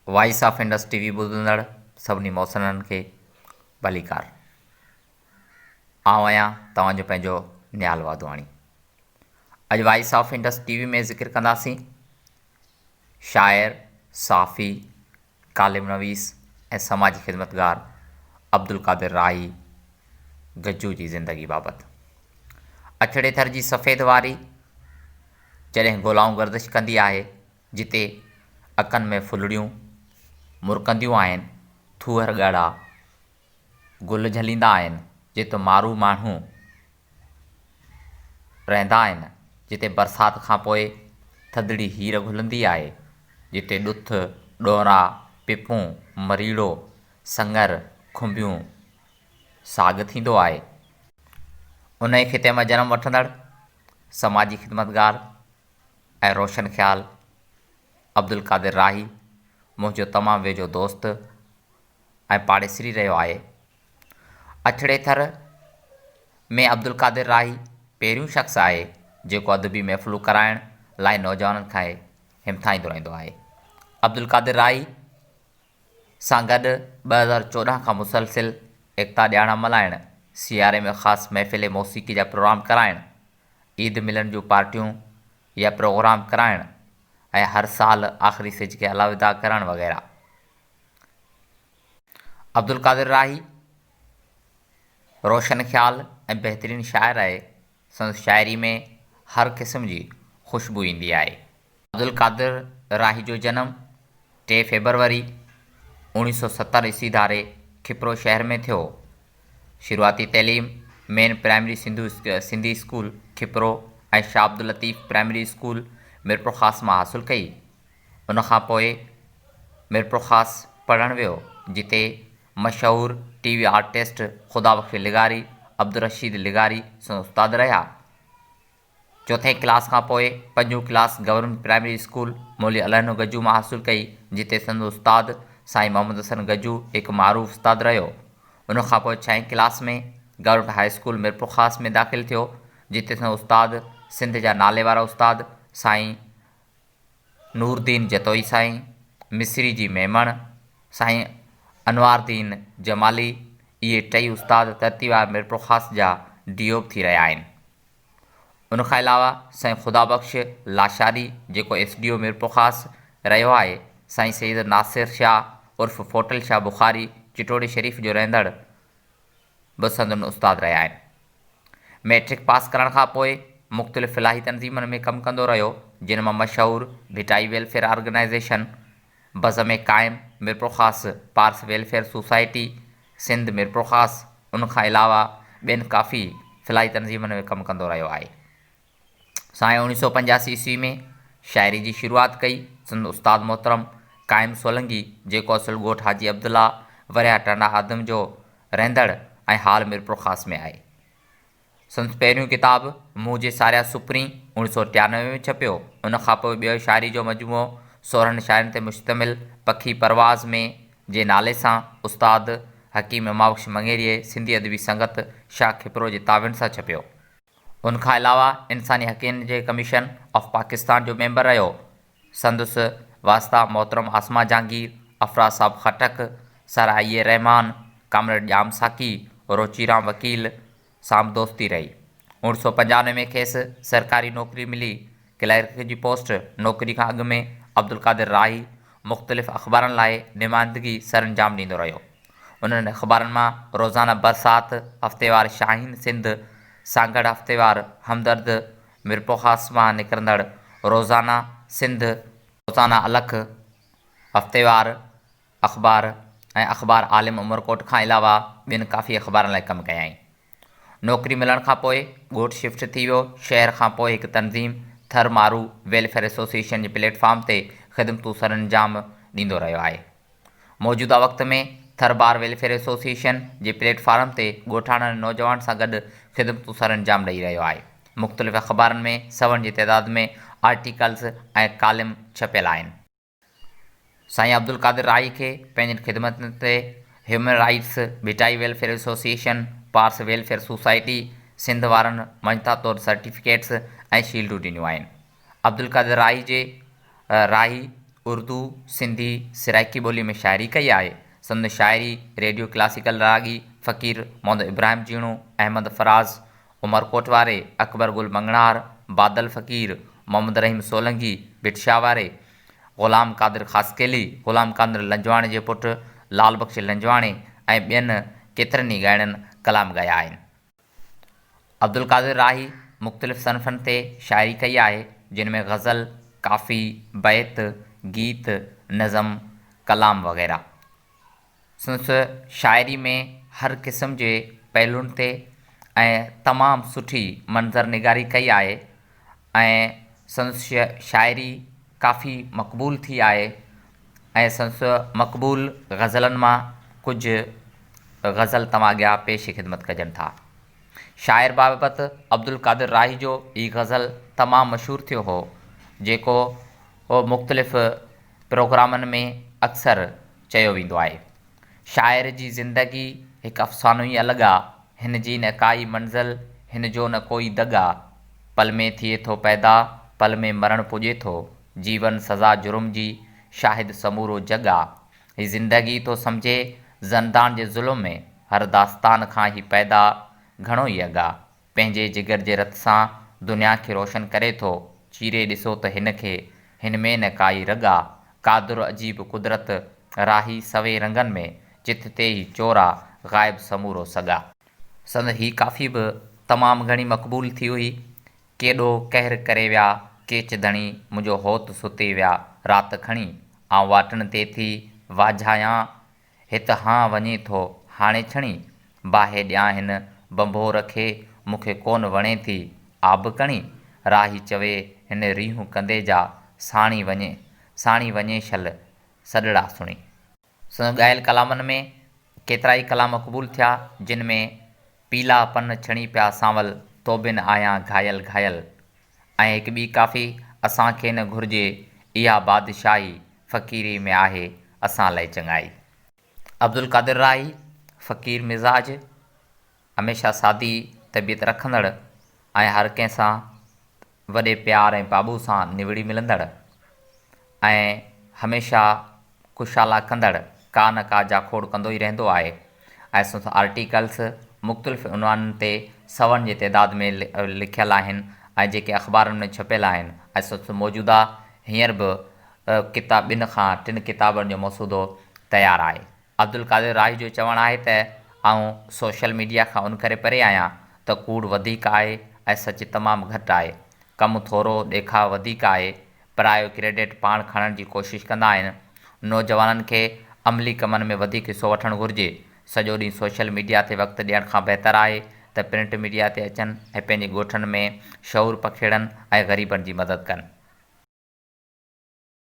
Voice of Indus T V ٻڌندڙ سڀني محسنن کي ڀليڪار. آئون آهيان توهان جو پنهنجو نهال واڌواڻي. اڄ voice of Indus T V ۾ ذڪر ڪنداسين شاعر، صحافي، ڪالم نويس ۽ سماجي خدمتگار عبدالقادر راهي گجو جي زندگي بابت. اڇڙي ٿر جي سفيد واري جڏهن گولائون گردش ڪندي آهي جتي اڪن ۾ ڦلڙيون مرڪنديون آهن، ٿوهر ڳاڙها گل جهليندا آهن، جت مارو ماڻهو رهندا آهن، جتي برسات کان پوء ٿڌڙي هير گهلندي آهي، جتي ڏٿ، ڏونرا، پپون، مريڙو، سڱر، کنڀيون، ساڳ ٿيندو آهي. انهيء خطي مان جنم وٺندڙ سماجي خدمتگار ۽ روشن خيال عبدالقادر راهي منهنجو تمام ويجهو دوست ۽ پاڙيسري رهيو آهي. اڇڙي ٿر ۾ عبدالقادر راهي پهريون شخص آهي جيڪو ادبي محفلون ڪرائڻ لاء نوجوانن کي همٿائيندو رهندو آهي. عبدالقادر راهي سان گڏ 2014 کان مسلسل ايڪتا ڏهاڙا ملهائڻ، سياري ۾ خاص محفل موسيقي جا پروگرام ڪرائڻ، عيد ملن جون پارٽيون يا پروگرام ڪرائڻ ۽ هر سال آخري سج کي الوداع ڪرڻ وغيره. عبدالقادر راهي روشن خيال ۽ بهترين شاعر آهي. سندس شاعري ۾ هر قسم جي خوشبو ايندي آهي. عبدالقادر راهي جو جنم ٽي فيبروري 1970 عيسوي ڌاري کپرو شهر ۾ ٿيو. شروعاتي تعليم main primary Sindhi school Khipro ۽ Shah Abdul Latif primary school Mirpurkhas مان حاصل ڪئي. ان کان پوء ميرپورخاص پڙهڻ ويو، جتي مشهور ٽي وي آرٽسٽ خدا بخش لغاري، عبدالرشيد لغاري سندس استاد رهيا. چوٿين ڪلاس کان پوء پنجون ڪلاس گورنمينٽ پرائمري اسڪول مولوي الهڏنو گجو مان حاصل ڪئي، جتي سندس استاد سائين محمد حسن گجو هڪ معروف استاد رهيو. ان کان پوء ڇهين class ۾ government high school Mirpurkhas ۾ داخل ٿيو، جتي سندس استاد سنڌ جا ناليوارا استاد سائين نور الدين جتوئي سائين، مصري جي ميمڻ، سائين انوار الدين جمالي، اهي ٽئي استاد ترتيبوار ميرپورخاص جا ڊي او به ٿي رهيا آهن. ان کان علاوه سائين خدا بخش لاشاري جيڪو ايس ڊي او ميرپورخاص رهيو آهي، سائين سيد ناصر شاهه عرف ڦوٽل شاهه بخاري چٽوڙي شريف جو رهندڙ به سندن استاد رهيا آهن. مئٽرڪ پاس ڪرڻ کان پوء مختلف فلاحي تنظيمن ۾ ڪم ڪندو رهيو، جن مان مشهور ڀٽائي ويلفيئر آرگنائيزيشن، بزم قائم، ميرپورخاص، پارس ويلفيئر سوسائٽي، سنڌ ميرپورخاص، ان کان علاوه ٻين ڪافي فلاحي تنظيمن ۾ ڪم ڪندو رهيو آهي. سائين 1985 عيسوي ۾ شاعري جي شروعات ڪئي. سندس استاد محترم قائم سولنگي جيڪو اصل ڳوٺ حاجي عبدالله ورياهه ٽنڊا آدم جو رهندڙ ۽ حال ميرپورخاص ۾ آهي. سندس پهريون ڪتاب مون جي ساريا سپرين 1993 ۾ ڇپيو. ان کان پوء ٻيو شاعري جو مجموعو 16 شاعرن تي مشتمل پکي پرواز ۾ جي نالي سان استاد حڪيم امابخش مڱيريء سنڌي ادبي سنگت شاهه کپرو جي تعاون سان ڇپيو. ان کان علاوه انساني حقن جي ڪميشن آف پاڪستان جو ميمبر رهيو. سندس واسطا محترم عاصمه جهانگير، افراز صاحب خٽڪ، سر آء اي رحمان، ڪامريڊ ڄام ساقي، روچي رام وڪيل سان به دوستي رهي. 1995 ۾ کيس سرڪاري نوڪري ملي. ڪلارڪ جي پوسٽ نوڪري کان اڳ ۾ عبدالقادر راهي مختلف اخبارن لاء نمائندگي سرانجام ڏيندو رهيو. انهن اخبارن مان روزانه برسات، هفتيوار شاهين سنڌ، سانگهڙ هفتيوار، همدرد، ميرپورخاص مان نڪرندڙ روزانه سنڌ، روزانه الک، هفتيوار اخبار ۽ اخبار عالم عمرڪوٽ کان علاوه ٻين ڪافي اخبارن لاء ڪم ڪيائين. نوڪري ملڻ کان پوء ڳوٺ شفٽ ٿي ويو. شهر کان پوء هڪ تنظيم ٿر مارو ويلفيئر ايسوسيئيشن جي پليٽ فارم تي خدمتون سرانجام ڏيندو رهيو آهي. موجوده وقت ۾ ٿر بار ويلفيئر ايسوسيئيشن جي پليٽ فارم تي ڳوٺاڻن ۽ نوجوانن سان گڏ خدمتون سرانجام ڏئي رهيو آهي. مختلف اخبارن ۾ سون جي تعداد ۾ آرٽيڪلز ۽ ڪالم ڇپيل آهن. سائين عبدالقادر راهي کي پنهنجين خدمتن تي human rights, Bhittai welfare association, Pars welfare society Sindh وارن مڃتا طور سرٽيفڪيٽس ۽ شيلڊون ڏنيون آهن. عبدالقادر راهي جي راهي اردو، سنڌي، سرائيڪي ٻولي ۾ شاعري ڪئي آهي. سندس شاعري ريڊيو ڪلاسيڪل راڳي فقير محمد ابراهيم جيڻو، احمد فراز عمرڪوٽ واري، اڪبر گل مڱڻهار، بادل فقير، محمد رحيم سولنگي ڀٽ شاهه واري، غلام قادر خاصخيلي، غلام قادر لنجواڻي جي پٽ لال بخش لنجواڻي ۽ ٻين ڪيترن ئي ڳائڻن ڪلام ڳايا آهن. عبدالقادر راهي مختلف صنفن تي شاعري ڪئي آهي، جن ۾ غزل، ڪافي، بيت، گيت، نظم، ڪلام وغيره. سندس شاعري ۾ هر قسم جي پهلوئن تي ۽ تمام سٺي منظر نگاري ڪئي آهي ۽ سندس شاعري ڪافي مقبول ٿي آهي ۽ سندس مقبول غزلن مان ڪجهه غزل توهان اڳيان پيش خدمت ڪجن ٿا. شاعر بابت عبدالقادر راهي جو هي غزل تمام مشهور ٿيو هو، جيڪو مختلف پروگرامن ۾ اڪثر چيو ويندو آهي. شاعر جي زندگي هڪ افسانو ئي الڳ آ، هن جي نه ڪائي منزل، هن جو نه ڪوئي دڳ آ. پل ۾ ٿئي ٿو پيدا، پل ۾ مرڻ پڄي ٿو. جيون سزا جرم جي، شاهد سمورو جڳ آ. هي زندگي ٿو سمجهي، زندان جي ظلم ۾، هر داستان کان هي پيدا، گهڻو ئي اڳ آ. پنهنجي جگر جي رت سان، دنيا کي روشن ڪري ٿو. چيري ڏسو ته هن کي، هن ۾ نه ڪائي رڳ آ. قادر عجيب قدرت، راهي سوين رنگن ۾، چت تي هي چور آ، غائب سمورو سڳ آ. سندس هي ڪافي به تمام گهڻي مقبول ٿي هئي. ڪيڏو قهر ڪري ويا ڪيچ ڌڻي منهنجو هوت ستي ويا رات کڻي آئون واٽن تي ٿي واجهايان هت هان وڃي ٿو هاڻي ڇڻي باهه ڏيان هن ڀنڀور کي مون کي ڪونه وڻي ٿي آب ڪڻي راهي چوي هن ريهون ڪندي جا ساڻي وڃي ساڻي وڃي شل سڏڙا سڻي. سندس ڳايل ڪلامن ۾ ڪيترائي ڪلام قبول ٿيا، جن ۾ پيلا پن ڇڻي پيا سانول، تو بن آهيان گهايل گهايل ۽ هڪ ٻي ڪافي اسان کي نه گهرجي اها بادشاهي، فقيري ۾ آهي اسان لئه چڱائي. عبدالقادر راهي فقير مزاج، هميشه سادي طبيعت رکندڙ ۽ هر ڪنهن سان وڏي پيار ۽ پاٻوهه سان نوڙي ملندڙ ۽ هميشه ڪشالا ڪندڙ ڪا نه ڪا جاکوڙ ڪندو ئي رهندو آهي ۽ سندس آرٽيڪلس مختلف عنوانن تي سون جي تعداد ۾ لکيل آهن ۽ جيڪي اخبارن ۾ ڇپيل آهن ۽ سندس موجوده هينئر به ڪتاب ٻن کان ٽن ڪتابن جو مسودو تيار آهي. عبدالقادر راهي جو چوڻ آهي ته آئون سوشل ميڊيا کان ان ڪري پري آهيان ته ڪوڙ وڌيڪ آهي ۽ سچ تمام گهٽ آهي، ڪم ٿورو ڏيکاء وڌيڪ آهي، پرايو ڪريڊٽ پاڻ کڻڻ جي ڪوشش ڪندا آهن، نوجوانن کي عملي ڪمن ۾ وڌيڪ حصو وٺڻ گهرجي، سڄو ڏينهن سوشل ميڊيا تي وقت ڏيڻ کان بهتر آهي ته پرنٽ ميڊيا تي اچن ۽ پنهنجي ڳوٺن ۾ شعور پکيڙن ۽ غريبن جي مدد ڪن.